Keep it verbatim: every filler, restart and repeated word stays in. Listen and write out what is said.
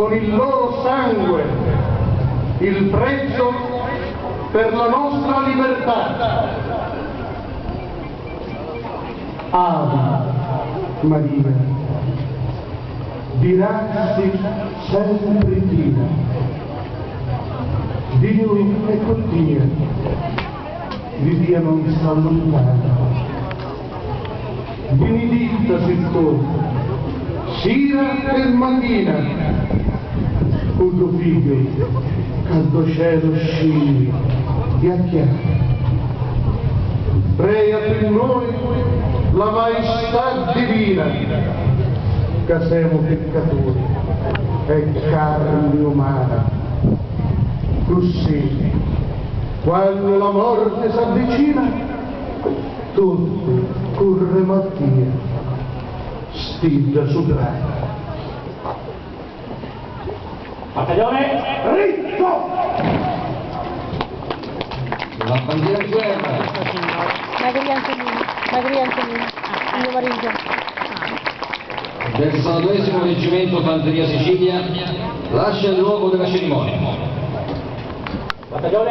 Con il loro sangue il prezzo per la nostra libertà. Ave Maria, di grazia sempri piena, Diu è cu tia, di tia non s'alluntana. Biniditta si tu, sira e matina, cu to figghiu ca do cielo scini e acchiana. Preia pi noi la Maistà Divina, ca semu piccaturi e carni umana. Cusì, quannu la morti s'avvicina, tutti curremu a tia, stidda suprana. Battaglione, dritto! La bandiera di guerra. Magari Antonino, magari Antonino. Mio marito. Del salvadresimo reggimento Fanteria Sicilia lascia il luogo della cerimonia. Battaglione.